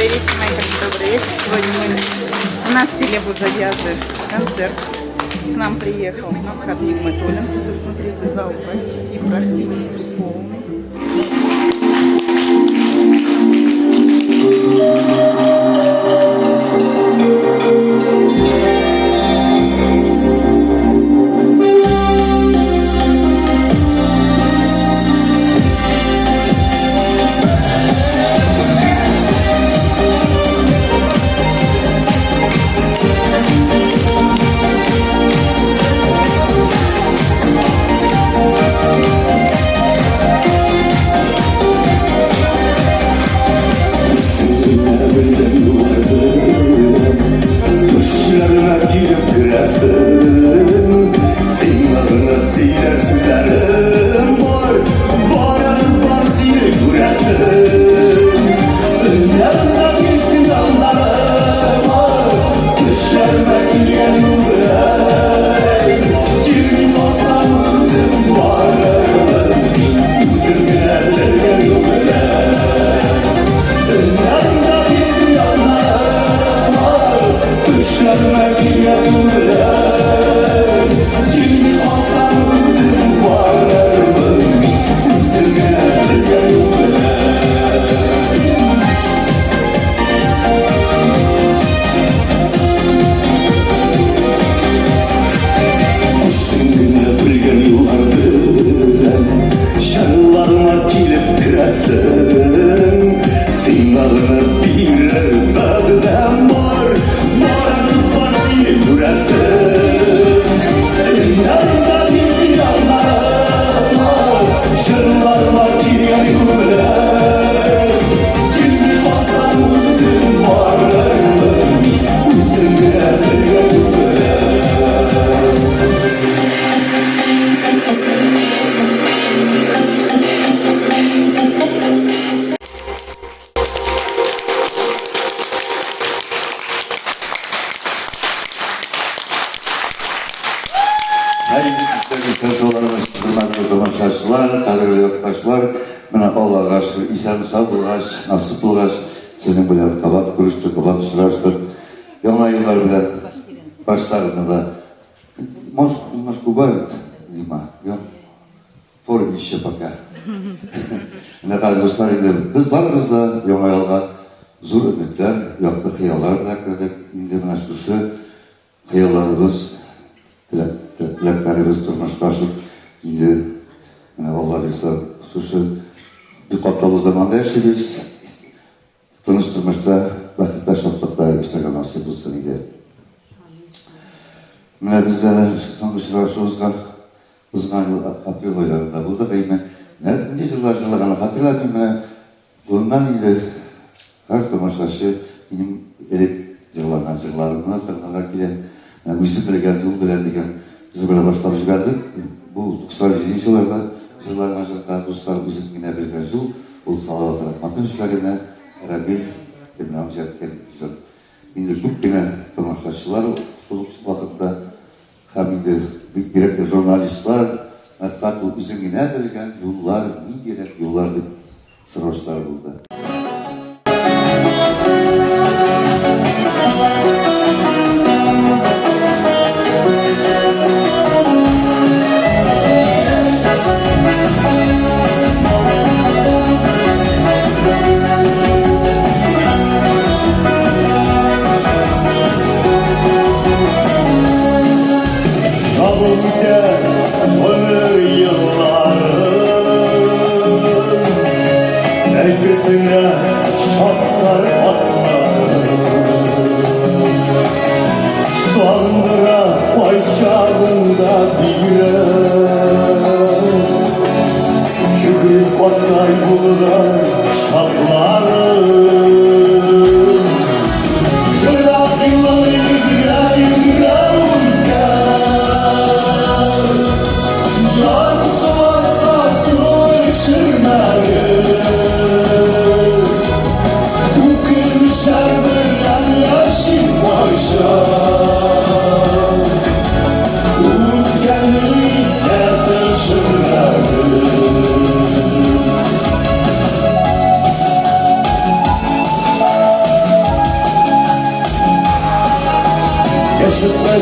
Добрый вечер, мои хорошие, добрый вечер. Сегодня мы у нас в селе Бузаязы концерт. К нам приехал на выходные Нигматуллин. Посмотрите, зал почти практически полный. Насып булгач, сезнең белән кабат күрештек, кабат очраштык. Яңа еллар белән барсагызны да. Может, немножко убавит зима. Я в форме еще пока. Менә кадерле дуслар, инде без барыбыз да яңа елга зур өметләр, якты хыяллар белән кердек. Инде менә шушы хыялларыбыз, теләкләребез тормышка ашып, инде менә Алла бирсә, шушы бик катлаулы заманда яшибез. Тыныч тормышта, бәхеттә, шатлыкта яшәргә насыйп булсын иде. Менә без әле соңгы очрашуыбызга узган ел апрель айларында булдык. Әмма нинди җырлар җырлаганын хәтерләмим. Менә гомумән инде һәр тамашачы минем элек җырлаган җырларымны тыңларга килә. Менә үзем белгән юл белән дигән җыр белән башлап җибәрдек. Бу 97 елларда җырланган җырга дуслар үзем генә белгән юл. Ул Салават Рахматның сүзләренә Рамил Имран җәткән җыр. Инде күп кенә тамашачылар шул ук вакытта һәм инде бик бигрәк тә журналистлар Рәфкать ул үзең генә белгән юллар, ниндирәк юллар дип сораучылар булды. Чабып үтә гомер еллары. Әйтерсең лә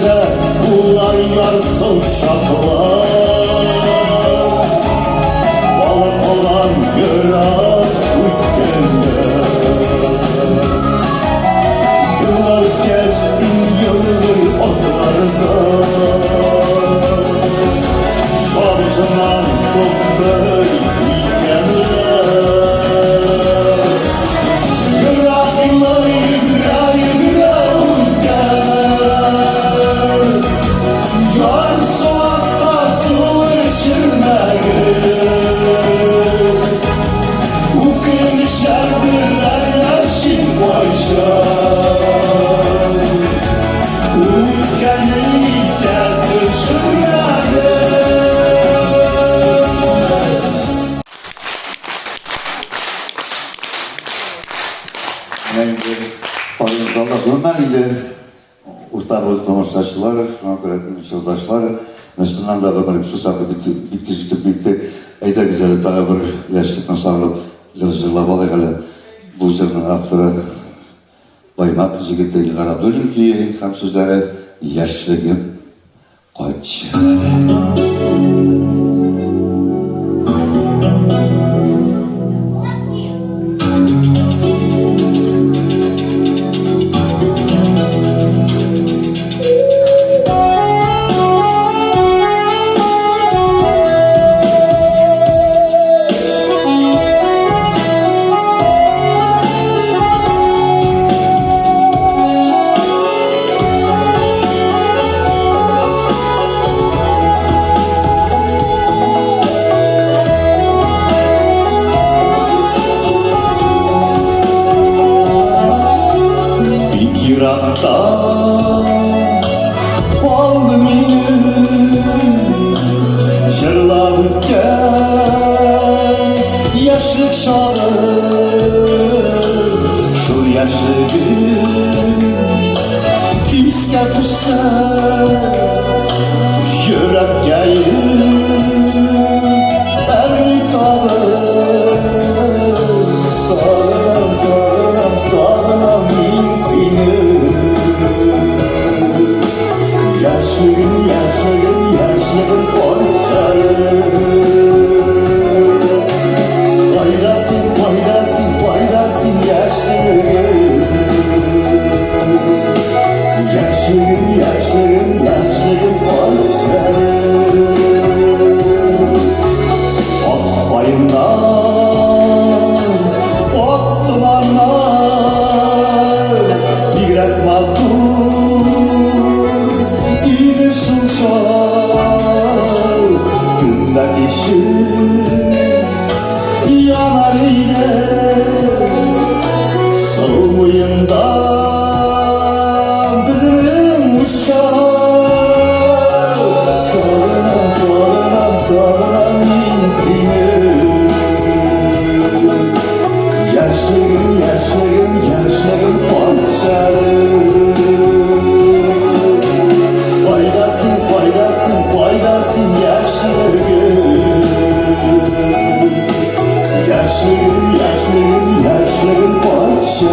дә була ярсу чаклар. Балыклар ерак үткәндә. Еллар үткәч, иң елгы атларда. Шаржынан туктый икәнләр. Ерак еллар йөгерә, йөгерә үткән. Ярсу атка су эчермәгез. Үкенечләр белән яшим кайчан. Үткәнне искә төшермәгез. Менә инде залда гомумән инде урта буын тамашачылар, шуңа күрә чордашлар, чыннан да гомерем шул бик бик тиз үтеп китте. Әйдәгез әле тагы бер яшьлекне сагынып җыр җырлап алыйк әле. Бу җырның авторы Баймак егете Илгар Абдуллин көе һәм сүзләре «Яшьлегем кайтчы». Бик еракта калды минем җырлап үткән яшьлек чагым. Шул яшьлегем искә төшсә, йөрәккәем әрни тагы. Сагынам, сагынам, сагынам мин сине. Яшьлегем, яшьлегем, яшьлегем кайтчы. Кайда син, кайда син, кайда син, яшьлегем? Яшьлегем, яшьлегем, яшьлегем кайтчы. Ак каеннар, ак томаннар, бигрәк матур иде шул чак. Көн дә кичен янар иде су буенда безнең учак. Сагынам, сагынам, сагынам мин сине. Яшьлегем, яшьлегем, яшьлегем кайтчы. Кайда син, кайда син, кайда син, яшьлегем? Яшьлегем, яшьлегем, яшьлегем кайтчы.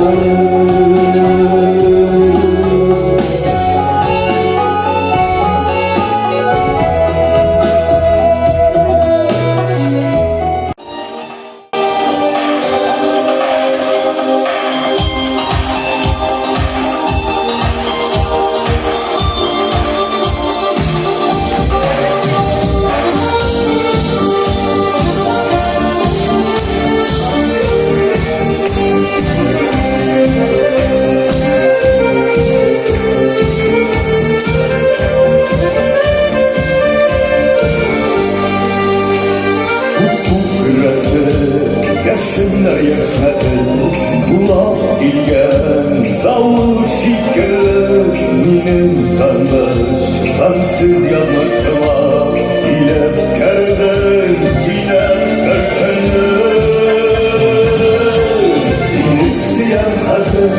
Күкрәтеп, яшеннәр яшьнәтеп, дулап килгән давыл шикелле, минем тыныч, гамьсез язмышыма килеп кердең кинәт бер көнне. Сине сөям хәзер,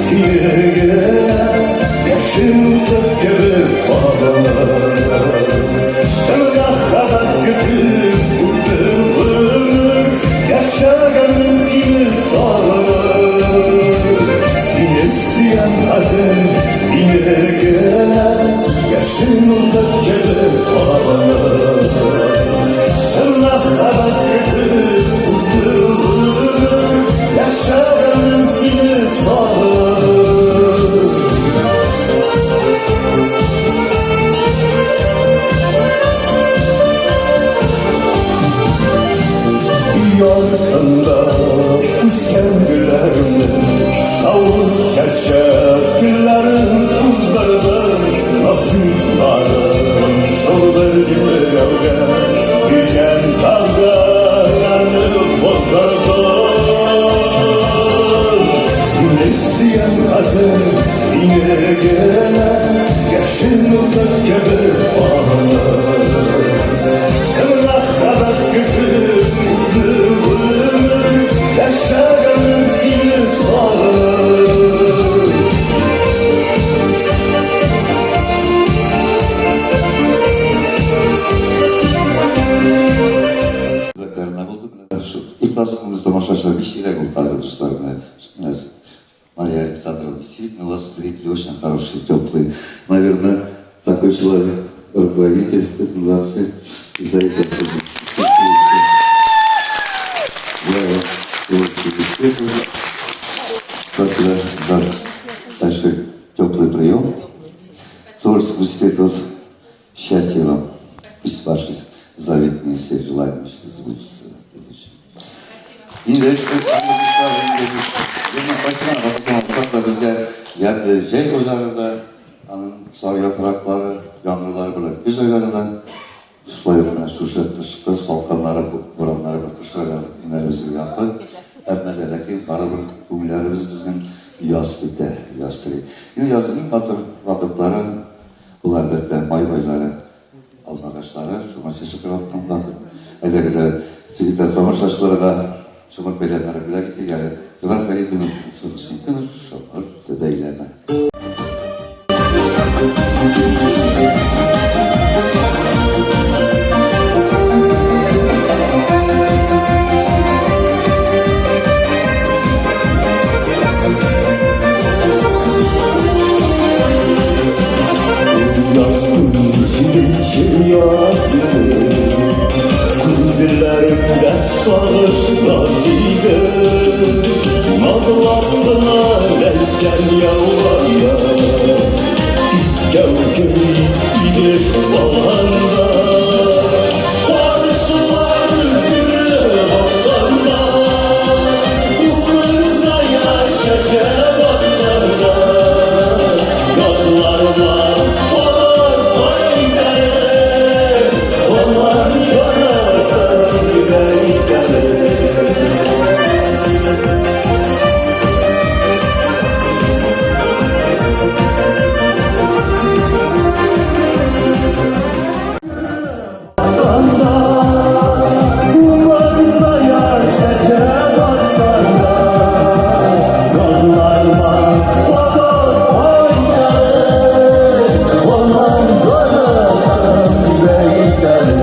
сине генә, яшен уты кебек кабынып. Син мәхәббәт көтеп үтте гомер, яшәгәнмен сине сагынып. Сине сөям хәзер, сине генә, Яшен уты кебек кабынып, Чын мәхәббәт көтеп үтте гомер, Яшәгәнмен сине сагынып. Артында үскән гөлләрне, Шаулы чәчәк гөлләрен туздырдың, Насыйпларым шулдыр дип берәүгә Биргән вәгъдәләрне боздырдың. Сине сөям хәзер, сине генә, Яшен уты кебек кабынып. Чын мәхәббәт көтеп үтте гомер, Яшәгәнмен сине сагынып. Төбәкләрендә булды менә шу ихлас күңелле тамашачылар бик сирәк ул кадерле дуслар менә менә Мария Александровна, действительно, у вас зрители очень хорошие, теплые. Наверное, такой человек, руководитель в этом дворце, за это желаю вам творческих успехов. Спасибо за такой теплый прием. Творческих успехов, счастья вам. Пусть ваши заветные все желания, мечты сбудутся в будущем. Инде да безгә ямьле җәй айлары да, аның сары яфраклары, яңгырлары белән көз айлары да, шулай ук менә шушы кышкы салкыннары, бураннары бер кышкы айларда күңелләребезгә якын. Әмма дә ләкин барыбер күңелләребез безнең яз көтә, яз тели. Инде язның иң матур вакытлары ул, әлбәттә, май айлары, алмагачлары шуңа чәчәк аткан вакыт. Әйдәгез әле, егетләр, тамашачыларга шомырт бәйләмнәре бүләк итик әле. Дивар Хәлитовның Хөснетдинов шомырт бәйләме. Яз 17-нче яз иде, Күзләремдә сагыш наз иде. Назлап кына ләйсән яуганда, Икәү йөри идек аланда. Каршылар гөрләп акканда, Күк чәчәк атканда, Язларыма кабат кайт әле, Һаман яратам дип әйт әле. Umar чәчәк атканда, Язларыма кабат кайт әле, Һаман яратам дип әйт әле.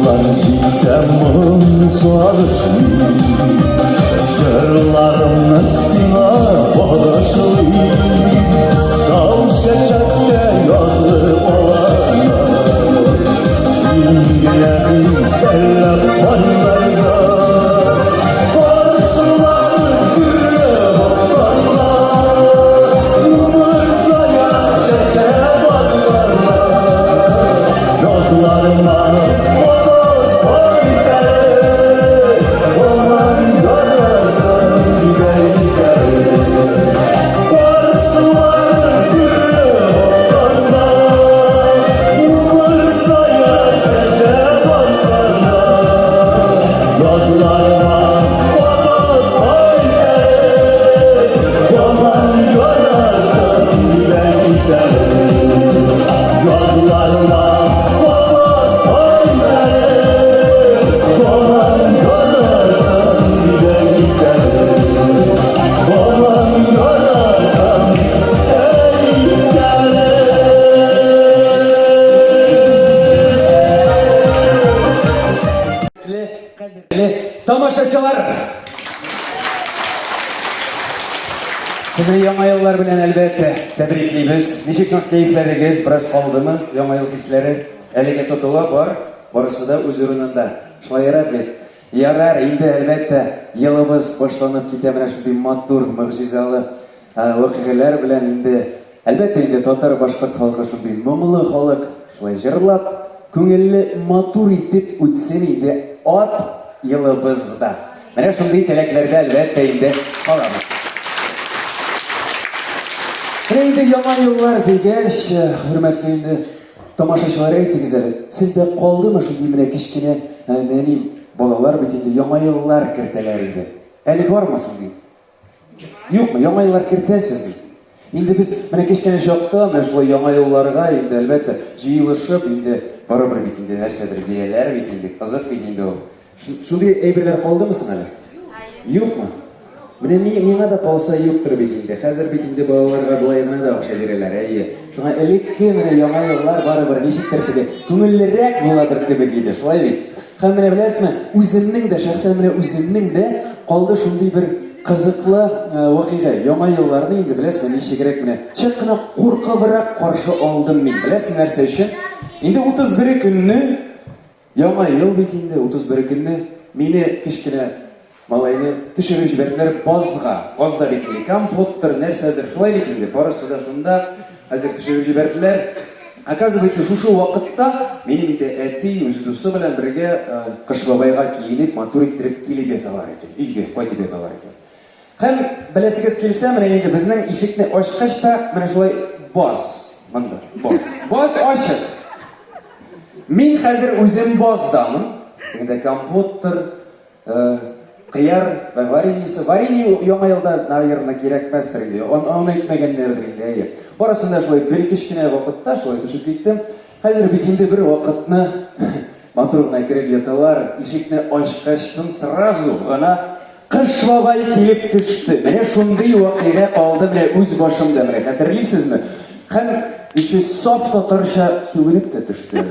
Язлар җитсә моң сагышлый, Җырларымны сиңа багышлыйм. Шау чәчәктә язгы аланда, Син генә бит әллә кайларда. Каршылар гөрләп акканда, Умырзая чәчәк атканда, Язларыма кабат кайт әле, Һаман яратам дип әйт әле. Каршылар гөрләп акканда, Умырзая чәчәк атканда. Хөрмәтле, кадерле тамашачылар! Сезне яңа еллар белән әлбәттә тәбриклибез. Ничек соң кәефләрегез? Бераз калдымы яңа ел хисләре? Әлегә тотыла бар, барысы да үз урынында. Шулайрак бит. Ярар, инде әлбәттә, елыбыз башланып китә менә шундый матур, могҗизалы вакыйгалар белән инде. Әлбәттә инде, татар-башкорт халкы шундый моңлы халык, шулай җырлап, күңелле, матур итеп үтсен иде ат елыбыз да. Менә шундый теләкләрдә, әлбәттә инде, калабыз. Менә инде яңа еллар дигәч, хөрмәтле инде тамашачылар, әйтегез әле, сездә калдымы шундый менә кечкенә нәни балалар бит инде яңа еллар кертәләр инде. Әле бармы шундый? Юкмы, яңа еллар кертәсез бит. Инде без менә кечкенә чакта, менә шулай яңа елларга инде әлбәттә җыелышып инде барыбер бит инде нәрсәдер бирәләр бит инде, кызык бит инде ул. Шундый әйберләр калдымы соң әле? Юкмы? Менә ми, миңа да калса юктыр бит инде. Хәзер бит инде балаларга болай гына да акча бирәләр, әйе. Шуңа элекке менә яңа еллар барыбер ничектер теге күңеллерәк буладыр кебек иде, шулай бит? Һәм менә беләсезме, үземнең дә, шәхсән менә үземнең дә калды шундый бер кызыклы вакыйга. Яңа елларны инде беләсезме, ничегрәк менә чак кына куркыбрак каршы алдым мин. Беләсезме нәрсә өчен? Инде 31 көнне Яңа ел бит инде, 31 көнне мине кечкенә малайны төшереп җибәрделәр базга. Базда бит инде компоттыр, нәрсәдер, шулай бит инде, барысы да шунда. Хәзер төшереп җибәрделәр. Оказывается, шушы вакытта минем инде әти үз дусы белән бергә э, Кыш бабайга киенеп, матур иттереп килеп яталар икән, өйгә кайтып яталар икән. Һәм беләсегез килсә, менә инде безнең ишекне ачкач та, менә шулай баз монда, баз. Баз ачык. Мин хәзер үзем баздамын. Тегендә компоттыр, э, кыяр вә вареньесы. Варенье яңа елда, наверное, кирәкмәстер инде. Аны әйтмәгәннәрдер инде, әйе. Барысын да шулай бер кечкенә вакытта шулай төшеп киттем. Хәзер бит инде бер вакытны матур гына кереп яталар, ишекне ачкачтын сразу гына Кыш бабай килеп төште. Менә шундый вакыйга калды менә үз башымда. Менә хәтерлисезме? Һәм еще саф татарча сүгенеп тә төште.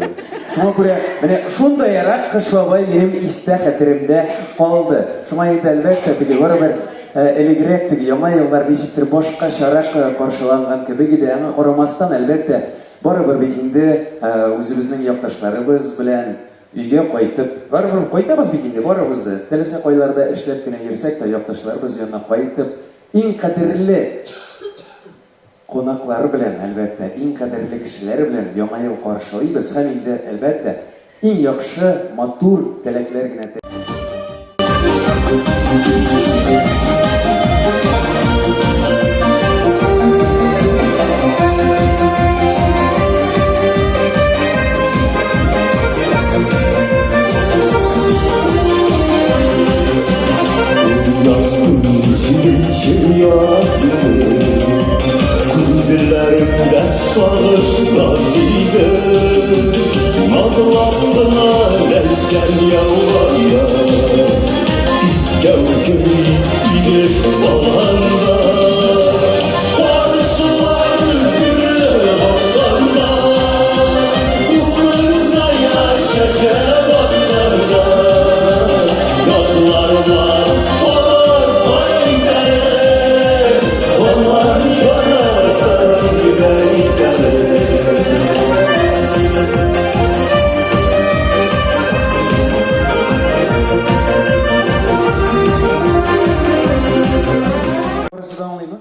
Шуңа күрә менә шундыйрак Кыш бабай минем истә хәтеремдә калды. Шуңа инде әлбәттә теге барыбер э, элегрәк теге яңа еллар ничектер башкачарак э, каршыланган кебек иде. Аңа карамастан, әлбәттә, барыбер бит инде э, үзебезнең якташларыбыз белән Өйгә кайтып, барыбер кайтабыз бит инде барыбыз да. Теләсә кайларда эшләп кенә йөрсәк тә, якташларыбыз янына кайтып, иң кадерле кунаклар белән, әлбәттә, иң кадерле кешеләр белән Яңа ел каршылыйбыз һәм инде, әлбәттә, иң яхшы, матур теләкләр генә Күзләреңдә сагышлар иде Назлап кына ләйсән яуганда Икәү йөри идек баланда Каршылар гөрләп акканда Күкмырзая чәчәк атканда Язларла кабат кайтарыр Һаман яратам дип әйтәләр. Барысы да аңлыймы?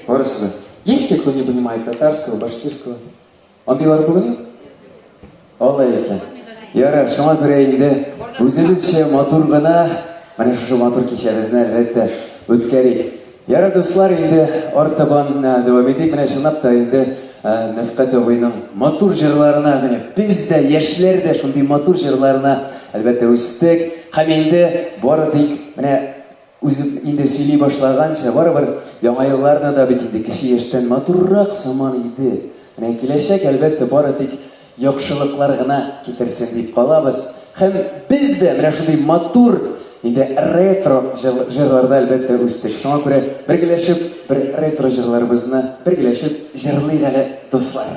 Барысы да. Есть те, кто не понимает татарского, башкирского? Андыйлар бүген юк? Алай икән. Ярар, шуңа күрә инде үзебезчә матур гына менә шушы матур кичәбезне әлбәттә үткәрик. Ярар, дуслар, инде артабан дәвам итик. Менә чынлап та инде Нәфкать абыйның матур җырларына менә без дә, яшьләр дә шундый матур җырларына әлбәттә үстек. Һәм инде бары тик менә Үзем инде сөйли башлаганча, барыбер Яңа елларны да бит инде кече яшьтән матуррак сыман иде. Менә киләчәк, әлбәттә, бары тик яхшылыклар гына китерсен дип калабыз. Һәм без дә менә шундый матур инде ретро җырларда, әлбәттә, үстек. Шуңа күрә бергәләшеп бер ретро җырларыбызны бергәләшеп җырлыйк әле, дуслар.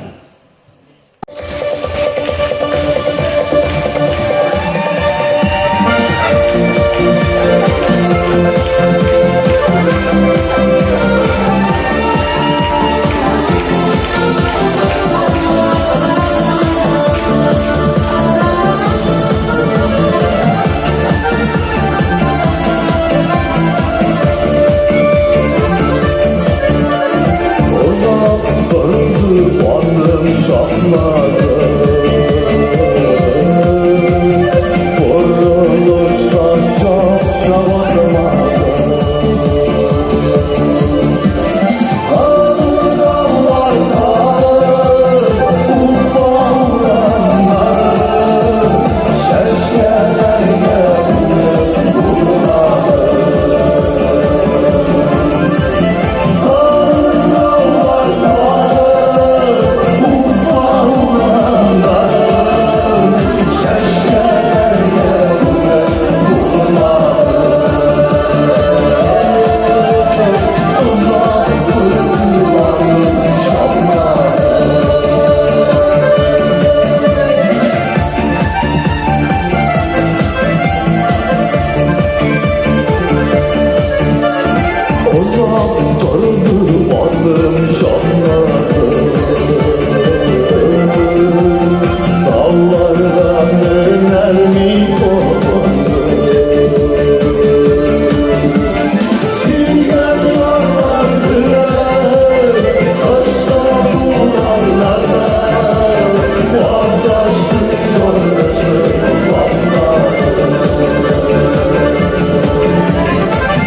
торды атым шамнады. Талларда менәлми олды. Сөйгән ярлар белән ташта бураннарда Адашты юлдашым бармады.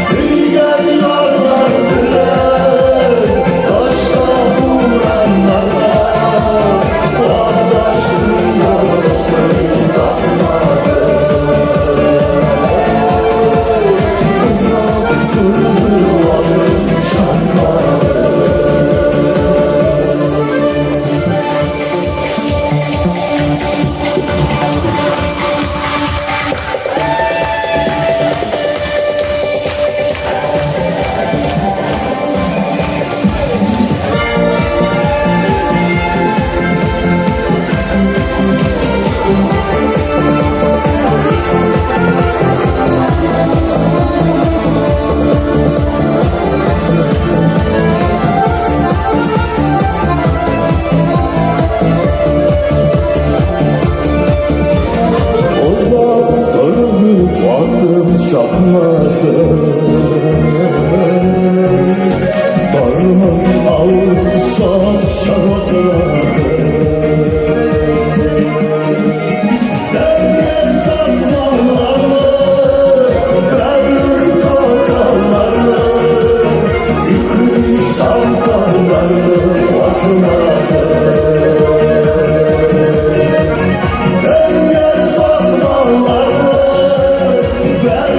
Сөйгән ярлар белән ташта бураннарда Адашты юлдашым тапмады. Uzak durdu adım şanları. Uzak durdu adım şapmadı. Darmış alsak şarapları. Sen tasmalarlı, ben kakalarlı, zikri şarkılarlı bakmadı. Sen gel basmalarlı, ben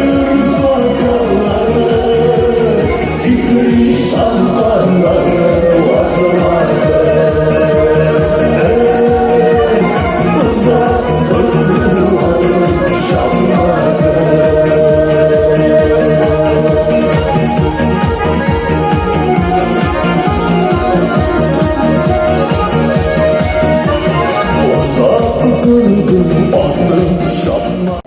korkalarlı, zikri şampanları bakmadı. Uzak durdu şampanları. Uzak durdu adım şampanları.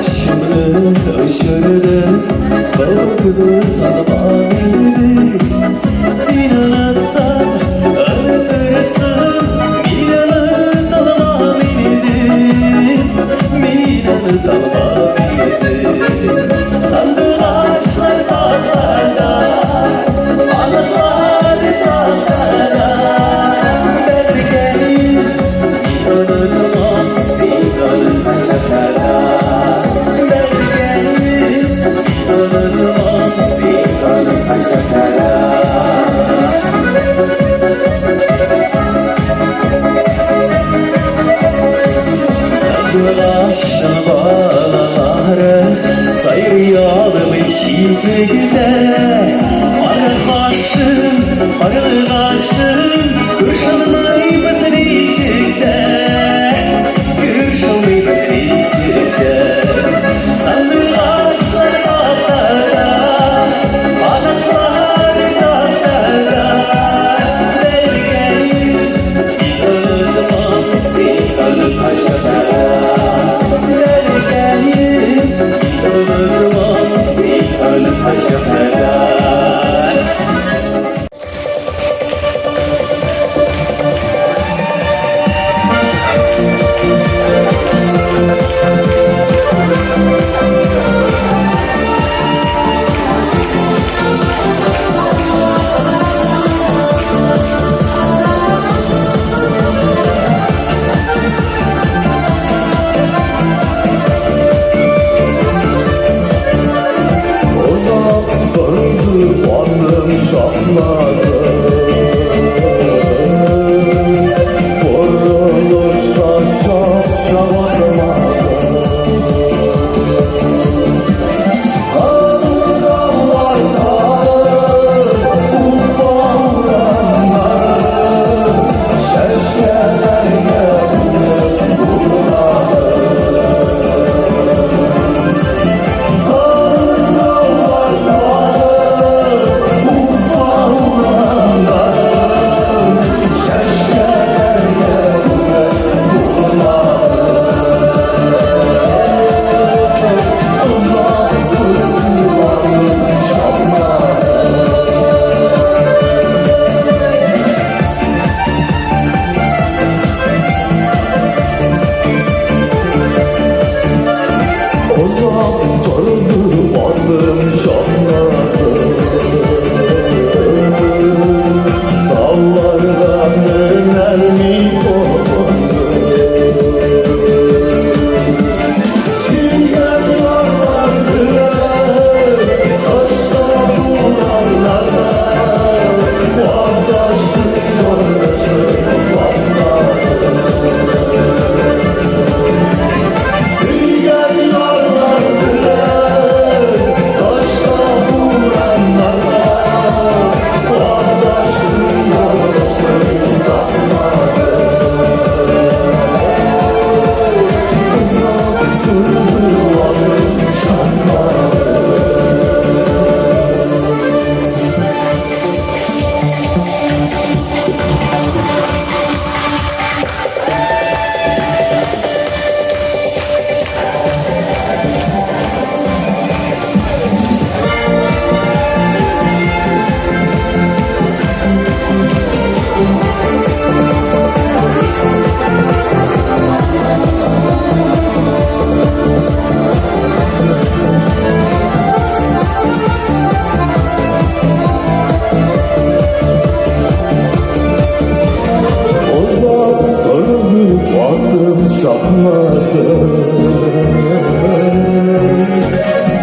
Başımı aşırdı, kalktı alman Sin anlatsan öldürürsün, Milan'ı tanımam idim, Milan'ı tanımam idim. Sandıraçlar dağlarda, anılar dağlarda, Bergenim, inanırmam sinanın taşakara. Bergenim, inanırmam sinanın taşakara. Сандуғашын балалары сайрый шетігде. Қарлығашым, қарлығашым, көш алмаймыз бишікте, көш алмаймыз бишікте. Сандуғаштар тақтада, қанаттар тақтада, бергенім unutmam sinanı taşlara. Bergeyim, unutmam sinanı taşlara.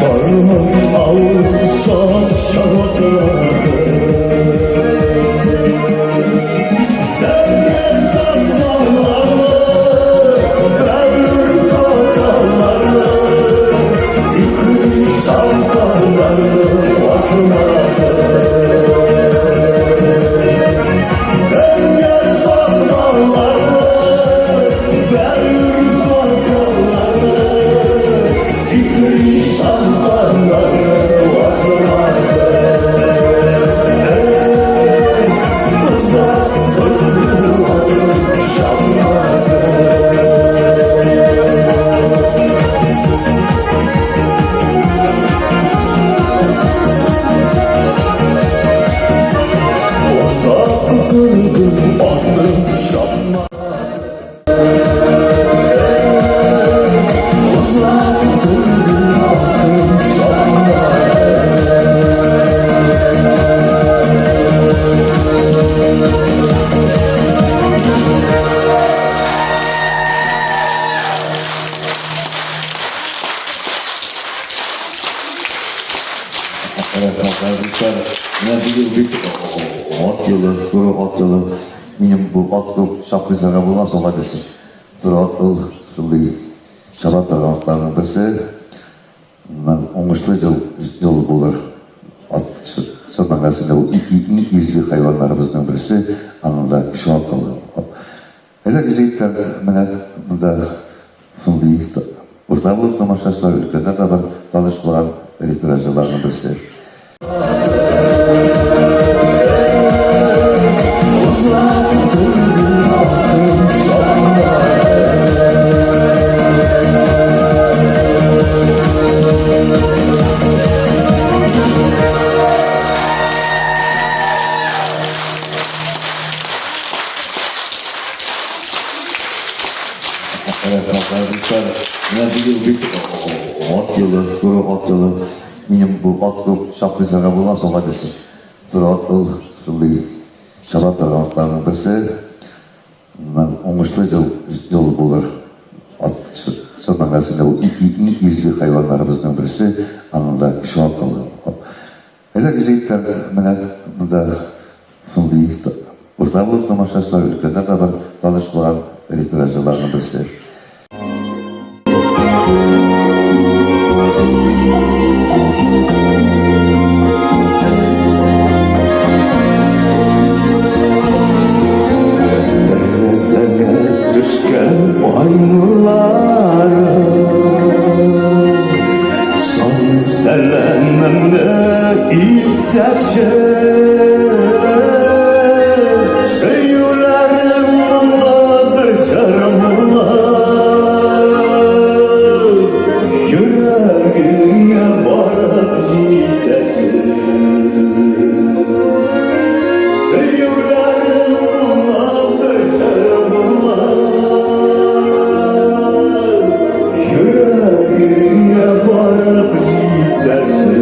Тормыш авыр шатлыклары. Зәңгәр тасмаларлы, бәллүр тоталарлы, сихри шампаннарны ватмады. Зәңгәр тасмаларлы, бәллүр тоталарлы, сихри шампаннарны ватмады. Uzak durmadım şanları. Uzak durdum adım şanları. Uzak durdum adım şanları. Рәхмәт, менә быел бик ат елы, туры ат елы. Минем бу ат күп чапкычларга булган соңга бирсен. Туры ат ул шундый чаба торган атларның берсе. Менә уңышлы ел, ел булыр. Ат чын мәгънәсендә ул иң изге хайваннарыбызның берсе, аның да кеше акылы. Әлеге җегетләр менә монда шундый урта булып тамашачылар, өлкәннәр дә бар, таныш булган репертуарларның берсе. Uzak durdum adım şanları. Рәхмәт, менә быел бик ат елы, туры ат елы. Минем бу ат күп чапкычларга булган соңга бирсен. Туры ат ул шундый чаба торган атларның берсе. Менә уңышлы ел, ел булыр. Ат чын мәгънәсендә ул иң изге хайваннарыбызның берсе, аның да кеше акылы. Әлеге җегетләр менә монда шундый урта булып тамашачылар, өлкәннәр дә бар, таныш булган репертуарларның берсе. Тәрәзәгә төшкән ай нурлары Сан сәламемне илтсәче. Сөюләрем моңлы бер җыр булып, Йөрәгеңә барып җитәче. Сөюләрем моңлы бер җыр булып, Йөрәгеңә барып җитәче.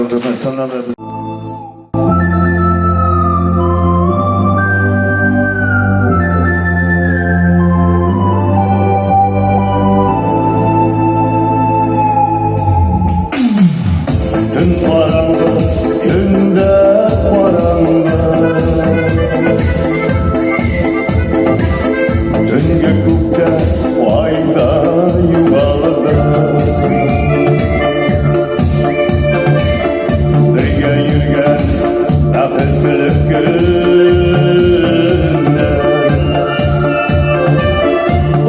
Чындырды, чыннан да. Төн караңгы, көн дә караңгы. Төнге күктә ай да югалды. Бергә йөргән бәхетле көннәр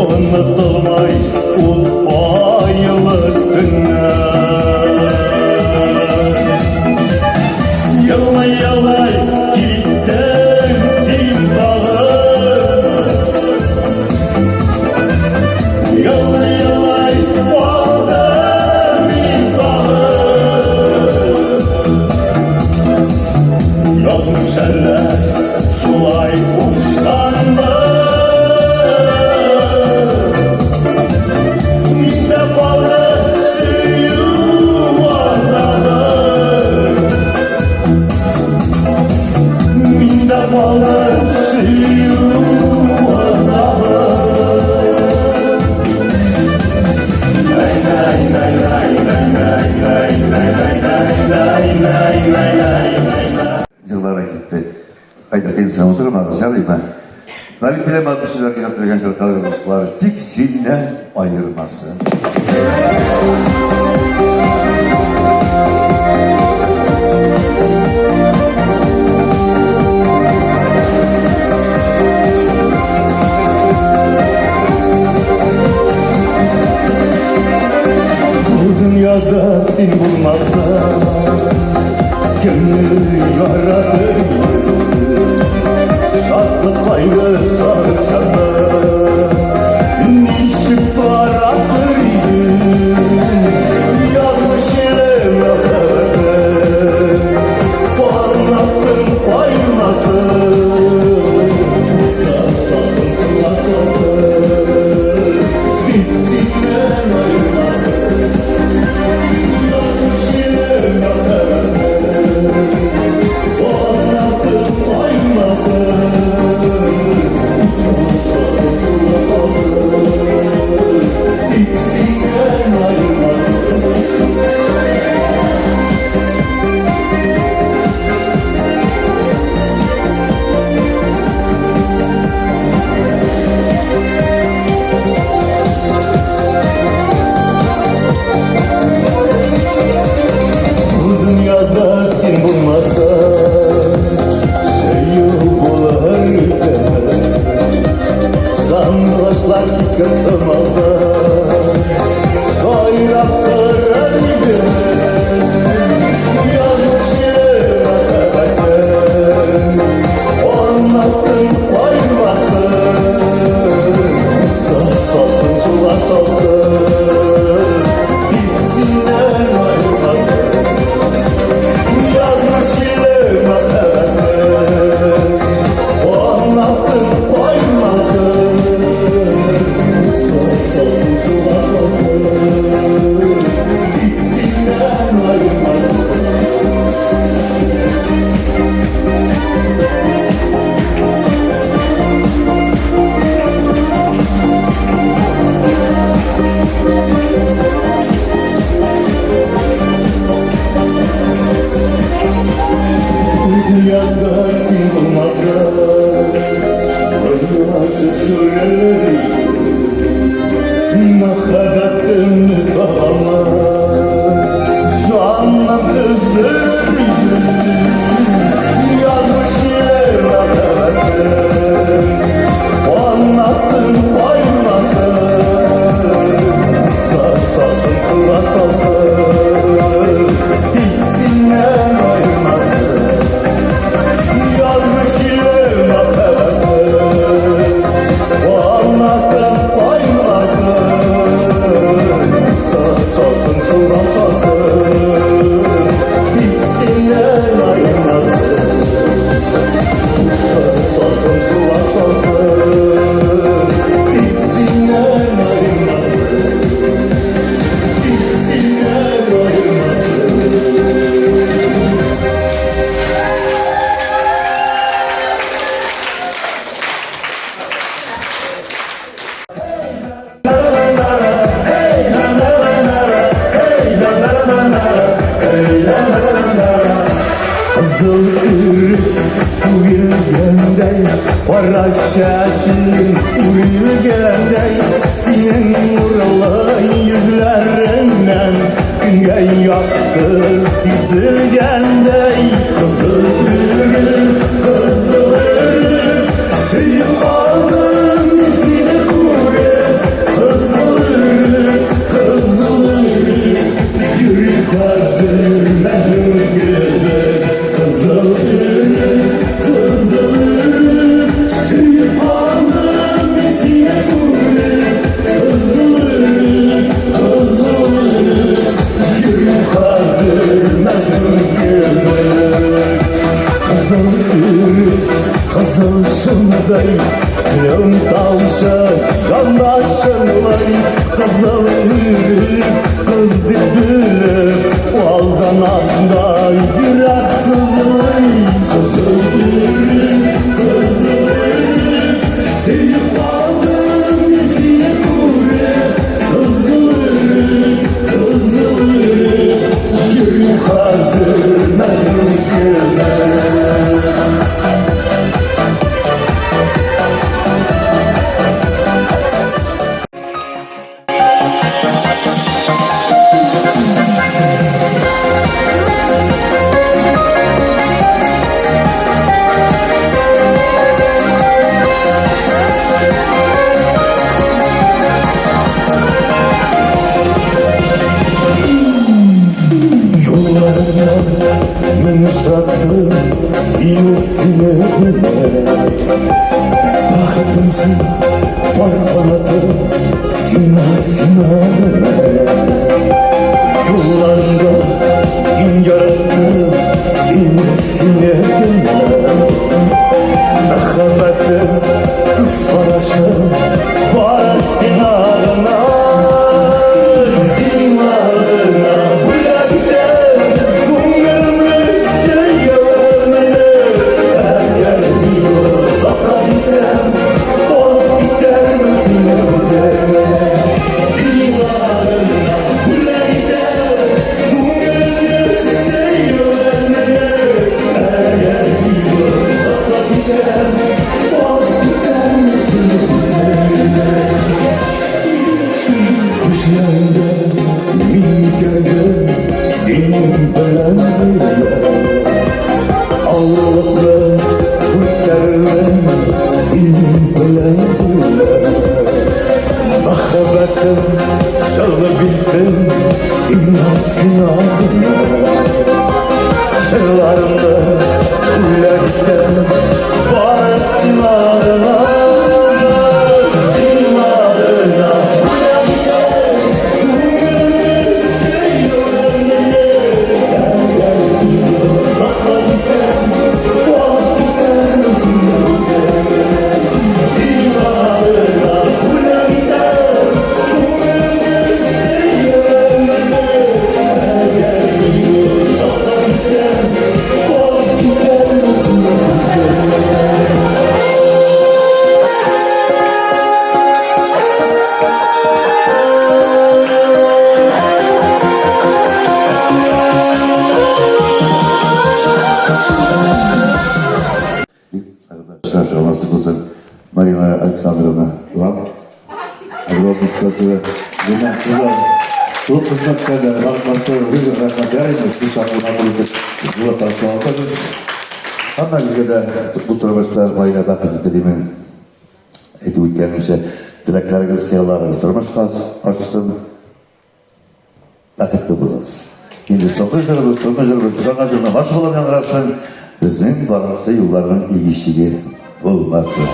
онытылмай ул айлы төннәр. Елай-елай киттең син тагын. Елай-елай калдым мин тагын. Язмыш әллә шулай кушканмы? Миндә калды сөю газабы. Миндә калды сөю газабы. Yıllara gitti. Ayda kendisine oturmadınız ya değil mi? Benim bilemem sizlerge hatırlayan şarkılar tik sinne ayırmasın. Bu dünyada sen bulmazsan kimni yaratır? Şatlıq kaygı sarışanı nişip taratır. Килгәндәй, кара чәчең үрелгәндәй, синең нурлы йөзләреңнән көнгә якты сибелгәндәй. Кызыл өрек, кызыл өрек, сөеп алдым мин сине күреп. Кызыл өрек, кызыл өрек, йөрим хәзер мәҗнүн кебек. Кызыл өрек, кызыл өрек, сөеп алдым мин сине күреп. Кызыл өрек, кызыл өрек, йөрим хәзер мәҗнүн кебек. Кызыл өрек, кызыл шымдай, көлем тавышы җанда чыңлый. Кызыл өрек, кыз дип белеп, алданам да йөрәк сызлый. Кызыл өрек, кызыл өрек, сөеп алдым мин сине күреп. Кызыл өрек, кызыл өрек, йөрим хәзер мәҗнүн кебек. Юлларыңнан мең очраттым, син ул сине белмәк. Бәхетем син, пар канатым, сиңа, сиңа гына. Юлларыңда мин яраттым, сине, сине генә. Мәхәббәтем, күз карашым, бары сиңа гына. Сиңа гына бүләк итәм, күңелемне сөюемне. Әгәр мин озакка китсәм, алып китәрмен сине үземә. Сиңа гына бүләк итәм, күңелемне сөюемне. Әгәр мин озакка китсәм, алып китәрмен сине үземә. Күзләреңдә мин үзгәрдем, синең белән бергә. Авырлыкны күтәрермен, синең белән бергә. Мәхәббәтем җылы бирсен, сиңа, сиңа гына. Җырларымны бүләк итәм, бары сиңа гына. Сиңа гына бүләк итәм, күңелемне сөюемне. Әгәр мин озакка китсәм, алып китәрмен сине үземә. Сиңа гына бүләк итәм, күңелемне сөюемне. Әгәр мин озакка китсәм, алып китәрмен сине үземә. Nasip olsun. Марина Александровна, вам огромное спасибо. Гүзәл, кызлар, клуб хезмәткәрләре, рәхмәт ярыймы, шул каршы алдыгыз. Һәммәгезгә дә бу тормышта гаилә бәхете телимен. Әйтеп үткәнемчә, теләкләрегез, хыялларыгыз тормышка ашсын. Бәхетле булыгыз. Инде соңгы җырыбыз, соңгы җырыбыз, яңа җырны баш булып яңгырасын. Безнең барысы юлларның иге-чиге булмасын.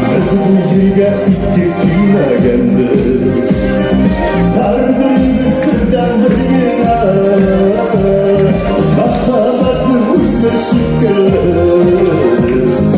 Без бу җиргә ике килмәгәнбез, Һәрберебез бердән-бер генә. Мәхәббәтнең үзе шикелле без.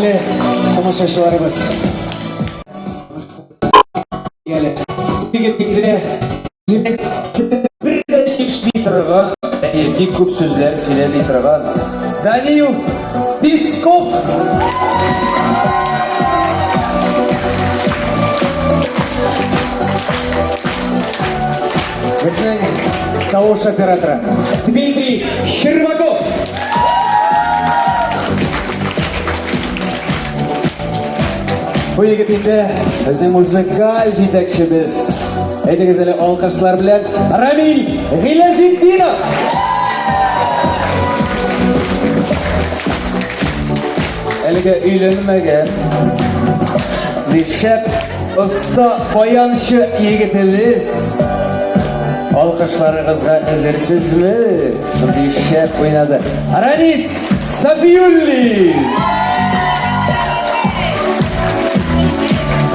Хөрмәтле тамашачыларыбыз. Әле бер дә чишми торган, бик күп сүзләр сөйләми торган Даниил Песков. Безнең тавыш операторы Дмитрий Щербаков. Бу егет инде безнең музыкаль җитәкчебез. Әйдәгез әле алкышлар белән Рамиль Гыйләҗетдинов. Әлегә өйләнмәгән. Шәп оста баянчы егетебез. Алкышларыгызга әзерсезме? Шундый шәп уйнады. Ранис Сафиуллин!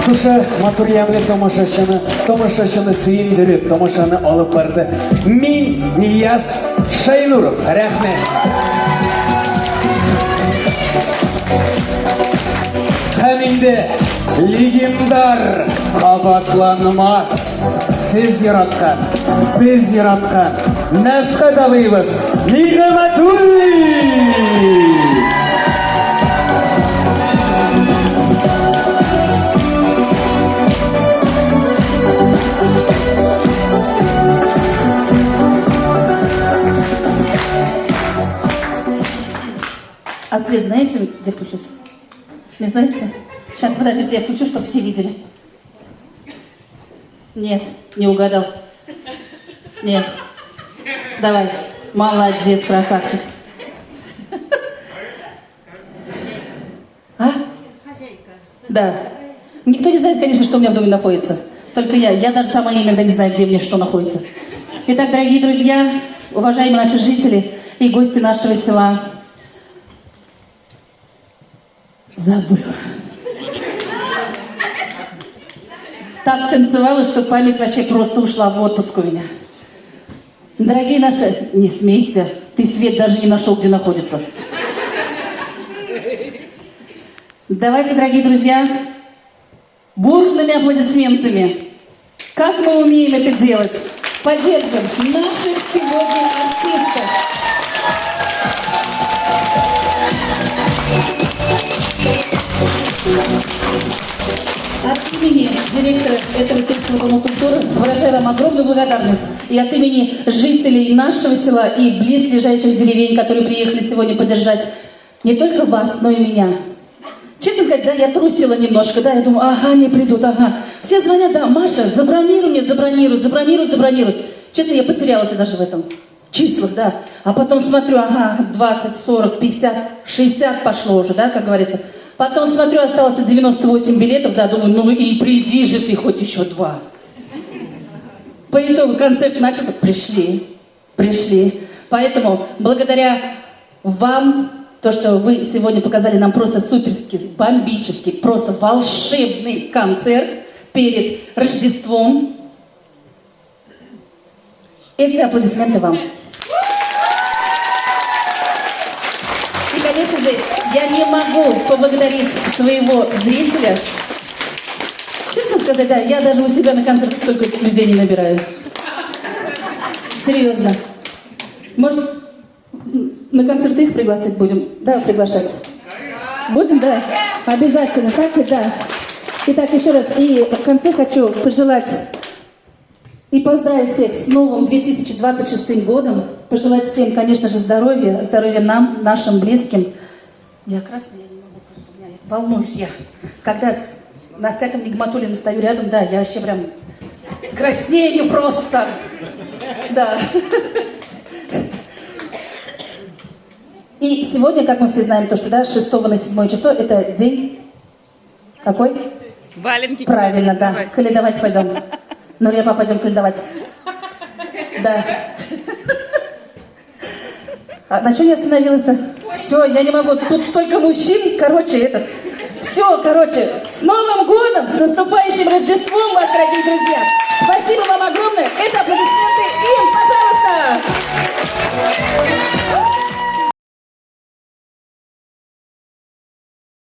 Шушы матур ямлы тамашачыны, тамашачыны сөендереп, тамашаны алып барды. Мин Нияз Шайнуров. Рәхмәт. Һәм инде легендар кабатланмас сез яраткан, без яраткан Нәфкать абыебыз Нигъмәтуллин! А свет знаете, где включить? Не знаете? Сейчас, подождите, я включу, чтобы все видели. Нет, не угадал. Нет. Давай. Молодец, красавчик. А? Да. Никто не знает, конечно, что у меня в доме находится. Только я. Я даже сама иногда не знаю, где мне что находится. Итак, дорогие друзья, уважаемые наши жители и гости нашего села. Забыла. Так танцевала, что память вообще просто ушла в отпуск у меня. Дорогие наши, не смейся, ты свет даже не нашел, где находится. Давайте, дорогие друзья, бурными аплодисментами, как мы умеем это делать, поддержим наших сегодня артистов. От имени директора этого сельского дома культуры выражаю вам огромную благодарность. И от имени жителей нашего села и близлежащих деревень, которые приехали сегодня поддержать не только вас, но и меня. Честно сказать, да, я трусила немножко, да, я думаю, ага, не придут, ага. Все звонят, да, Маша, забронируй мне, забронируй, забронируй, забронируй. Честно, я потерялась даже в этом числах, да. А потом смотрю, ага, 20, 40, 50, 60 пошло уже, да, как говорится. Потом смотрю, осталось 98 билетов, да, думаю, ну и приди же ты хоть еще два. По итогу концерт начался, пришли, пришли. Поэтому благодаря вам, то, что вы сегодня показали нам просто суперский, бомбический, просто волшебный концерт перед Рождеством. Эти аплодисменты вам. И, конечно же, я не могу поблагодарить своего зрителя. Честно сказать, да, я даже у себя на концерт столько людей не набираю. Серьезно. Может, на концерты их пригласить будем? Да, приглашать. Будем, да? Обязательно, так и да. Итак, еще раз, и в конце хочу пожелать и поздравить всех с новым 2026 годом. Пожелать всем, конечно же, здоровья, здоровья нам, нашим близким. Я красная, я не могу просто, у меня, волнуюсь я. Когда с Нафкатом Нигматуллиным стою рядом, да, я вообще прям краснею просто. Да. И сегодня, как мы все знаем, то, что да, с 6 на 7 число, это день какой? Валенки. Правильно, да. Давай. Колядовать пойдем. Нурия, папа, пойдем колядовать. Да. А на чем я остановилась? Все, я не могу. Тут столько мужчин, короче, этот. Все, короче, с Новым годом, с наступающим Рождеством вас, дорогие друзья. Спасибо вам огромное. Это аплодисменты.